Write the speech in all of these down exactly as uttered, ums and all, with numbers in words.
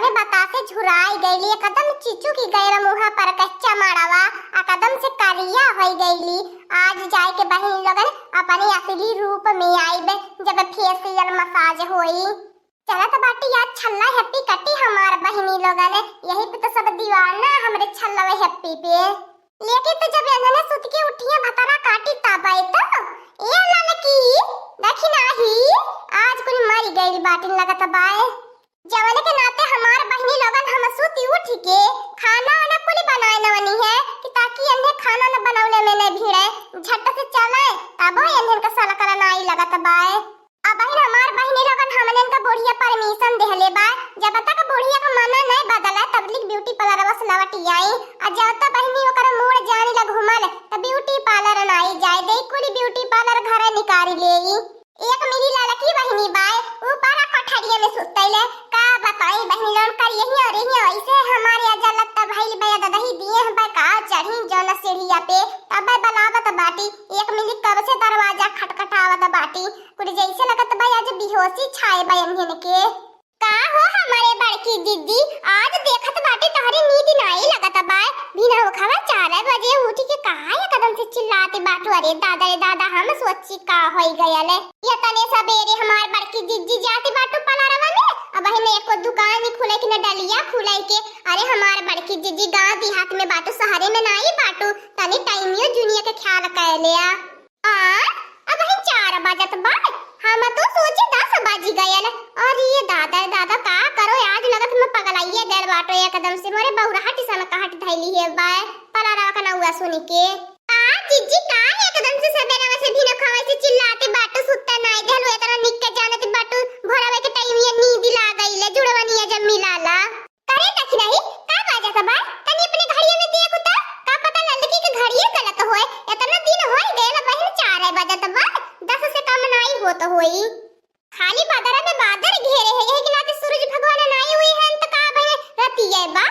में बतासे झुराई गईली, एकदम चिचुकी गयल मुँह पर कच्चा माड़वा, एकदम से करिया होइ गईली। आज जाए के बहिनी लोगन अपने असली रूप में आइब, जब facial massage होई। चलत बाटी आज छल्ला happy कटी हमार बहिनी लोगन, यही पे तो सब दीवाना हमरे छल्लवे happy पे। लेकिन तो जब एन्हने सुत के उठिया भतरा काटी तबे तो, ए ललकी, देखी नाही, आज कुल मरी गइल बाटिन लगत बाए। जवने के नाते हमार बहिनी लोगन हम सुती उठ के खाना वाना कुल बनाए नवनी है कि ताकि एन्हे खाना न बनौले में न भिड़े, झट से चले, तबो एन्हन का सलकल नाई लगत बाए। अबहिन हमार बहिनी लोगन हमनन का बुढ़िया permission देहले बा, जब तक बुढ़िया का मन नहीं बदला तब लिक beauty parlour से लवट आई। आ जब तक बहिनी ओकर मूड़ जानी लग घूमल, त beauty parlour नाई जाए दे, कुली beauty parlour घरे निकारी लेई। एक मेरी ललकी बहिनी बाय, ऊपर कोठरिया में सुतैले। का बताई बहिनी लोगन कर यही और यही ऐसे हमारे अजलत भइल बे ददही दिए हम का चढ़ी जौन सीढ़िया पे, तब बलावत बाटी। एक मेरी कब से दरवाजा खटखटावत बाटी। कुल जैसे लगत बा आज बेहोशी छाए बा एन्हन के। का हो हमारे बड़की जिज्जी, आज देखत बाटी तोहरे नींद नाई लगत बा। बिना उखवा चार बजे उठ के कहा एकदम से चिल्लाती बाटू? अरे दादा रे दादा, हम सोची का होई गयल। ये तने सबेरे हमार बड़की जिज्जी जाती बाटू पलारवा में, अबहिन एको दुकान ही खुले के न डलिया खुले के। अरे हमार बड़की जिज्जी गाँव देहात में बाटू, शहरे में नाई बाटू, तनी टाइमियो जुनिया के ख्याल कर ले आ। आ, अबहिन चार बजत बा, हम तो सोची दस बज गयल। अरे दादा, दादा का करो, आज लगत में पगलाइए गयल बाटो एकदम से, मोरे बौराहट सन कहट धैली है बाय, पलारवा का नौआ सुन के। का जिज्जी, का एकदम से सबेरवा से भिनखवा से चिल्लाते बाटो, सुत्ता नाई देहलो, एतना निक के जानत बाटो, भोरवे के टाइम ये नींद ला गइले, जुड़वनिया जब मिलाला। करे देखी नाही, का बाजत बा? तनी अपने घड़िया में देखु त, का पता ललकी के घड़िया गलत होए। एतना दिन होई गयल बहिन, चार बजत बा, दस से कम नाई होत होई। खाली बादर में बादर घेरे है, यही के नाते सूरज भगवान नाई हुई है, त का बहिन रतिया बा?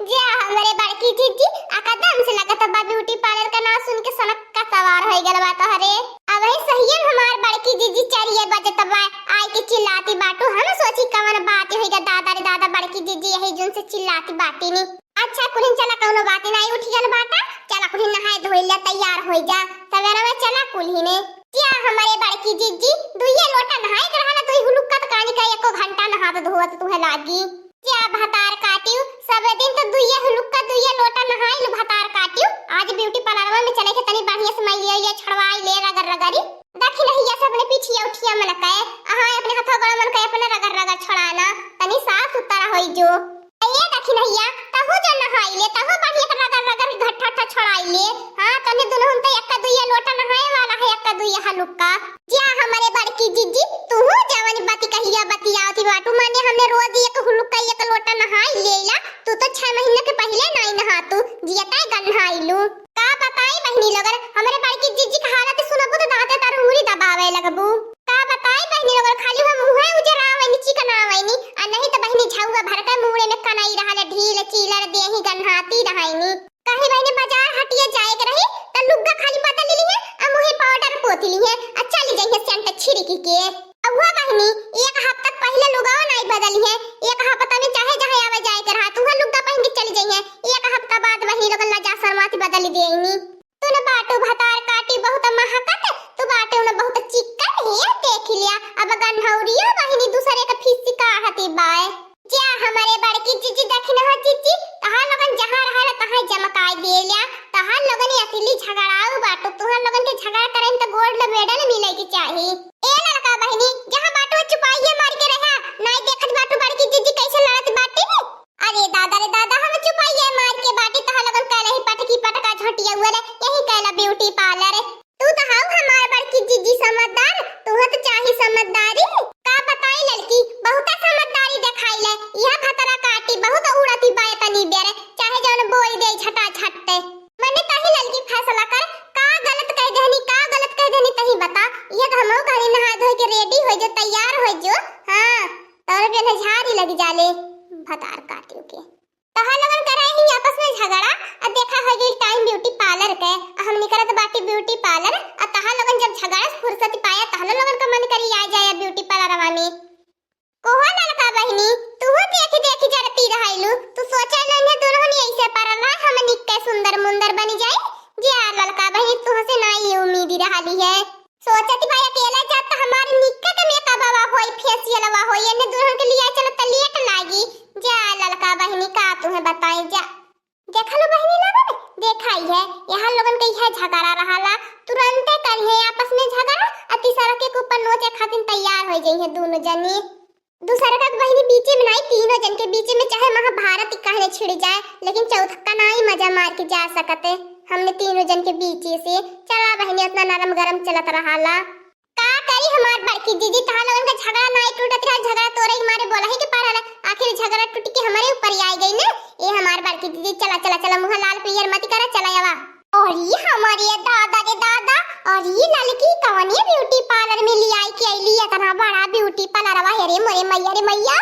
जा हमरे बड़की जिज्जी, एकदम से लगत बा beauty parlour का नाम सुन के सनक का सवार होई गल बा तोहरे। अबही सहियन हमार बड़की जिज्जी चारिये बजत बा, आइ के चिल्लाती बाटू। हम सोची कवन बात होई गा दादा रे दादा, बड़की जिज्जी यही जुन से चिल्लाती बाटी नी। अच्छा कुल्हिन चला, कौनो बात नाई, उठ गल बाटा, चला कुल्हिन नहाए धोई ले, तैयार होई जा, सवेरे में चला कुल्हिन। जिया हमरे बड़की जिज्जी, दुइये लोटा नहाए के रहला, दुई हुलुक्का त कानी का एको घंटा नहात धोवत तुहे लागी। जिया भतार काटियो, सब दिन त दुइये हुलुक्का दुइये लोटा नहाइल भतार काटियो। आज beauty parlour में चले के तनी बढ़िया से मैलिया उलिया छड़वाई ले रगर रगरी। देखी नहीं ये सब अपने पीठिया उठिया मन कहे, अहाँ अपने हथवा गोड़ मन कहे अपने रगर रगर छड़ाना, तनी साफ सुथरा होई जो। ए देखी नहीं या, तहु जो नहाई ले, तहु बढ़िया के रगर रगर के घट्ठा घट्ठा छड़ाई ले। हाँ, तनी दुनहुन त एक्का दुइया लोटा नहाए वाला है, एक्का दुइया हुलुक्का। जिया हमरे बड़की जिज्जी, तू जवन बाती कहिया बतियावती बाटू, माने हमने रोज एक हुलुक्का एक लोटा नहाई लेला, तू तो छह महीना के पहिले नाई नहातू, जियता गन्हाइलू। का बताई बहिनी लोगन, हमरे बड़की जिज्जी के हालत सुनबू त दांते तारू उंगली दबावे लगबू। का बताई बहिनी लोगन, खाली हम मुंहे उजरावैनी, चिकनावैनी, आ नहीं त बहिनी झउआ भर के मूड़े में कनाई रहल, ढील चीलर देही गन्हाती रहैनी। कहीं बहिनी बाजार हटिया जाए के रही, त लुग्गा खाली बदल लिहे, आ मुंहे powder पोत लिहे, आ चली जइहे सेंट छिड़की के। आ हुआ बहिनी, एक हफ्ता पहिले लुगावा नाई बदली है, एक हफ्ता में चाहे जहाँ आवे जाए के रहा, त उहे लुग्गा पहिन के चली जइहे। एक हफ्ता बाद बहिनी लोगन लजा शर्माती बदली देइनी। तू न बाटू भतार काटी बहुत महकत, तू बाटू न बहुत चिक्कन है, देख लिया। अब गन्हौरिया बहिनी दूसरे के फिसिका हती बाय। जा हमरे बड़की जिज्जी, देखी न हो जिज्जी, तहार लोगन जहाँ रहल तहाँ जमकाई देल्या। तहार लोगन असली झगड़ाऊ बाटू, तुहर लोगन के झगड़ा करे में त gold medal मिले के चाही। ए ललका बहिनी, जहाँ बाटू चुपाइये मार के रहा, नाई देखत बाटू बड़की जिज्जी कैसे लड़त बाटी। अरे दादा रे दादा, हम चुपाइये मार के बाटी, तहार लोगन कहले ही पटकी पटका झोटिया हुआ रे, यही कहला beauty parlour। तू त हऊ हमार बड़की जिज्जी समझदार, तुहे त चाही समझदारी। का बताई ललकी, बहुते समझदारी देखाइले। यह भतरा काटी बहुत उड़ती बाय तनी बेर, चाहे जौन बोल दे झटा झट्टे। मने तही ललकी फैसला कर, का गलत कह देहनी, का गलत कह देहनी तही बता। यह त हमहू कहनी नहा धोई के ready हो जो, तैयार हो जो। हाँ, तोरे बेने झाड़ी लग जाले भतार काटियो के। तहार लोगन करे ही आपस में झगड़ा, आ देखा हो गई time beauty parlour के, आ हमनी करत बाटी beauty parlour, आ तहार लोगन जब झगड़ा से फुर्सत पाया, तहार लोगन का मन करी आ जाए beauty parlourवा में। कोहो ललका बहिनी, सोचती भाई अकेला जात त हमार निक्का के मेकअपवा होई, फेशियलवा होई, एने दुल्हन के लिया चलो त लेट लागी। जा ललका बहिनी का तुहे बताई जा। देख लो बहिनी लोगन, देखाई है, यहाँ लोगन के इहे झगड़ा रहाला, तुरंते करिहे आपस में झगड़ा, आ तीसरा के ऊपर नोचे खातिर तैयार हो जइहे दोनों जनी। दूसर का बहिनी बीचे में नाई, तीनों जन के बीचे में चाहे महाभारत ही कहने छिड़ जाए, लेकिन चौथका नाई मजा मार के जा सकते हमने तीनों जन के बीचे से। चला बहिनी, इतना नरम गरम चलत रहाला। का करी हमार बड़की जीजी, तहार लोगन का झगड़ा नाई टूटत रहा, झगड़ा तोरे ही मारे बोला ही के पड़ल। आखिर झगड़ा टूट के हमारे ऊपर ही आई गई ना। ए हमार बड़की जीजी, चला चला चला, मुँह लाल पियर मत करा, चला आवा। अरे हमारे दादा रे दादा, अरे ललकी कवने ब्यूटी पार्लर में ले आई के अइली, इतना बड़ा ब्यूटी पार्लरवा, हे रे मोरे मैया रे मैया।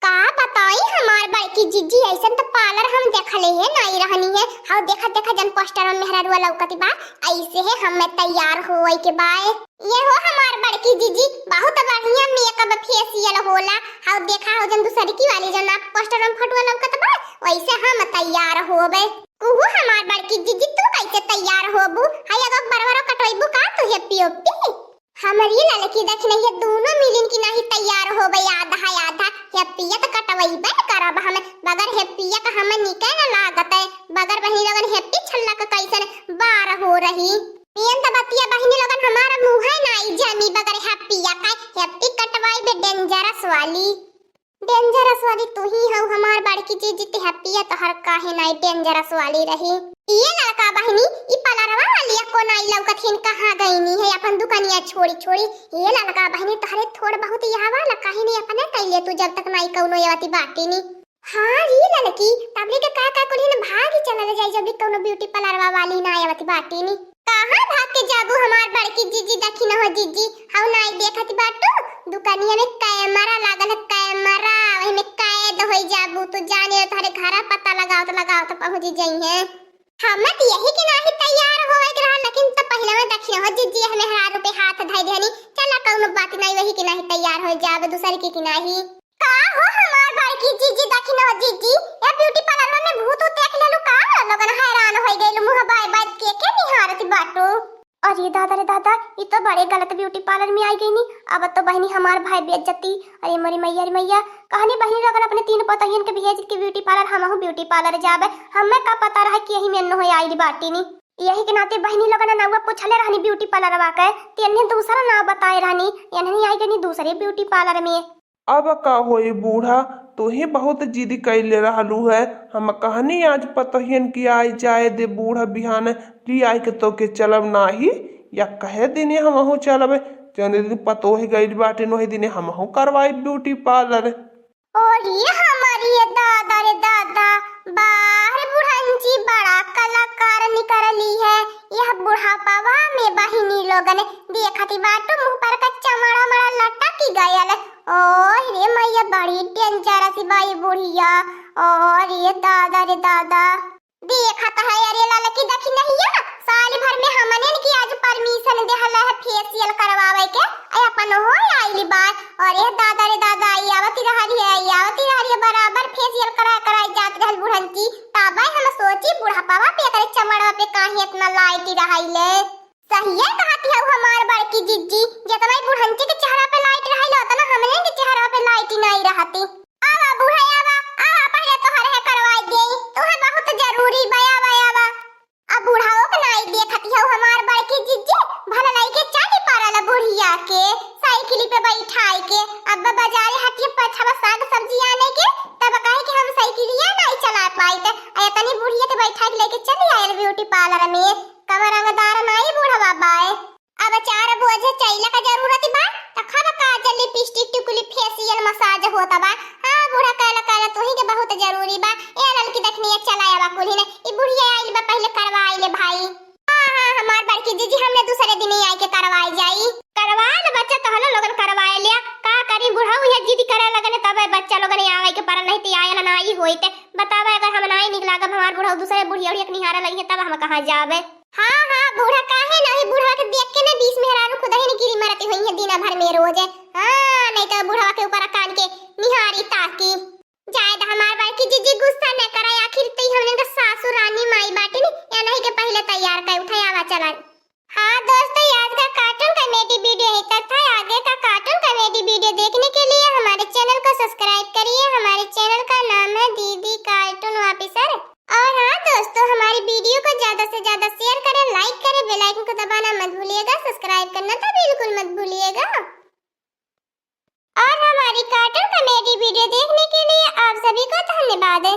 का बताई हमार बड़की जीजी, ऐसन त पार्लर हम देखले है नाई रहनी है। हाउ देखा देखा जन पोस्टर में मेहरारुआ लौकत बा, ऐसे है हमें तैयार होए के बाए। ये हो हमार बड़की जीजी, बहुत बढ़िया मेकअप फेशियल होला। हाउ देखा हो जन दूसरी की वाली जन आप पोस्टर में फोटो लौकत बा, वैसे हम तैयार होबे। कुहू हमार बड़की जीजी, तू कैसे तैयार होबू? हाय एगो बरबरो कटोइबू का तू हेप्पी ओप्पी? हमरी ललकी दखिनैया दोनों मिलिन की नाही तैयार होबे, आधा आधा। हेप्पिया त कटवैबे करब हम, बगर हेप्पिया का हम निके न लागत है। बगर बहिनी लोगन हेप्पी छल्ला का कैसन बार हो रही। मेन त बतिया बहिनी लोगन हमारा मुँह है नाई जमी बगर हेप्पिया का, हेप्पी कटवाइबे डेंजरस वाली। डेंजरस वाली तू ही हऊ हमार बड़की जीजी, ते हेप्पिया तोहर काहे नाई डेंजरस वाली रही। ये ललका बहिनी, ई पलरवा वाली को नाई लौकत हिन, कहाँ गईनी है अपन दुकानिया छोड़ी छोड़ी। ये ललका बहिनी, तोहरे थोड़ बहुत यहाँ वाला काहे नहीं अपने कैले तू, जब तक नाई कौनो यवती बाटी नी। हाँ री ललकी, तबले के का का कुलिन भाग ही चलल जाई, जब भी कौनो ब्यूटी पार्लरवा वाली ना आवत बाटी नी। कहाँ भाग के जाबू हमार बड़की जीजी, देखी न हो जीजी, हऊ नाई देखत बाटू, दुकानिया में कैमरा लागल है, कैमरा, वही में कैद होई जाबू, तू जाने तोहरे घरा पता लगावत लगावत पहुँच जइहे। हम त यही के नाही तैयार होवे के रहा, लेकिन त पहिले में देखी न हो जीजी, हमें मेहरारू पे हाथ धई देनी, चला कौनो बात नहीं, वही के नाही तैयार हो जाबे, दूसर के, के नाही। का हो हमार बड़की जीजी, देखी न हो जीजी, या ब्यूटी पार्लर में भूत उत देख लेलू का? लोगन हैरान होई गइल, मुँह बाय बाय के के निहारत बाटू। अरे दादा रे दादा, ई तो बड़े गलत ब्यूटी पार्लर में आई गईनी। अब तो बहिनी हमार भाई बेइज्जती। अरे मोरी मैया रे मैया, कहनी बहिनी लोगन अपने तीन पतोहियन के भेज के ब्यूटी पार्लर, हमहू ब्यूटी पार्लर जाबे। हमें का पता रहा कि यही में न हो आइल बाटी नी। यही के नाते बहिनी लोगन नउआ पूछले रहनी ब्यूटी पार्लरवा के, तेन्हे दूसरा नाव बताए रहनी, एन्हनी आई गईनी दूसरे ब्यूटी पार्लर में। अब का होई बूढ़ा, तू ही बहुत जिद कैले रहलू है। हम कहनी आज पतोहियन की आई जाए दे बूढ़ा, बिहान ली आई के तोके चलब नाही, या कहे दिने हमहू चलबे। जौने दिन पतोह गइल बाटे, ओही दिने हमहू करवाई ब्यूटी पार्लर। अरे हमारी ये दादा रे दादा, बाहर बुढ़ंची बड़ा कलाकार निकलली है। यह बुढ़ापवा में बहिनी लोगन देखती बाटू, मुँह पर का चमड़ा मड़ा लटकी गयल। ओह रे मैया, बड़ी डेंजरस बाई बुढ़िया। ओह रे दादा रे दादा। देखत है अरे ललकी दखिनहिया, साल भर में हमने की आज परमिशन देहल है फेशियल करवावे के, अरे अपन हो आइली बाय। अरे दादा रे दादा, आई आवती रहली है, आई आवती रहली है, बराबर फेशियल कराए कराए जात रहल बुढ़ंची। तबे हम सोची बुढ़ापवा पे एकरे चमड़वा पे काहे इतना लाइट रहले। सहिए कहती हऊ हमार बड़की जिज्जी, जितना ई बुढ़ंची के चेहरा पे लाइट रहल, उतना हमरे के चेहरा पे लाइट नहीं रहती। आवा बूढ़ा, आवा, आवा, पहिले तोहरे है करवाई देई, तोहे बहुत जरूरी बा, आवा, आवा। अब बूढ़ाओ के नाई देखती हऊ हमार बड़की जिज्जी, भला लइके चली पड़ल बुढ़िया के, साइकिल पे बैठाई के। अब बाजारे हटिए पछवा साग सब्जी आने के, तब कहे कि हम साइकिलिया नाई चला पाइत, आ इतनी बुढ़िया के बैठाई के लेके चली आयल ब्यूटी पार्लर में। कम रंगदार नाई बूढ़वा बाय। अब चार बोझ चैला का जरूरत बा, त खब काजल, लिपस्टिक, टिकुली, फेशियल, मसाज होत बा। हाँ बूढ़ा, कैला कैला तोही के बहुत जरूरी बा। ए ललकी दखिनहिया, चला आवा कुल्हिन, ई बुढ़िया आइल बा, पहिले करवाई ले भाई। हाँ हाँ हमार बड़की जिज्जी, हमने दूसरे दिन ही आई के करवाई जाई। करवा ले बच्चा, तोहलो लोगन करवाए लिया। का करी बुढ़ऊ ये जिद करे लगन, तबे बच्चा लोगन आवे के परल, नहीं त आयल नाई होइत। बतावा अगर हम नाई निक लागब, हमार बुढ़ऊ दूसरे बुढ़िया उढ़िया के निहारे लगिहे, तब हम कहाँ जाबे। हाँ, हाँ, बूढ़ा काहे नाही, बूढ़ा के देख के ना बीस मेहरारू खुदही ने गिरी मरती हुई है दिना भर में रोज। हाँ, नहीं तो बूढ़वा के ऊपर कान के निहारी ताकी। जाए द हमार बड़की जिज्जी, गुस्सा न करा, आखिर तई हमने का सासू रानी माई बाटी नी, या नहीं के पहले तैयार कर उठाई, आवा चला। हाँ दोस्तों, आज का कार्टून कॉमेडी वीडियो यहीं तक था। आगे का कार्टून कॉमेडी वीडियो देखने के लिए हमारे चैनल को सब्सक्राइब करिए। हमारे चैनल का नाम है दीदी कार्टून ऑफिसर। और हाँ दोस्तों, हमारी वीडियो को ज्यादा से ज्यादा शेयर करें, लाइक करें, बेल आइकन को दबाना मत भूलिएगा, सब्सक्राइब करना तो बिल्कुल मत भूलिएगा। और हमारी कार्टून कॉमेडी वीडियो देखने के लिए आप सभी को धन्यवाद।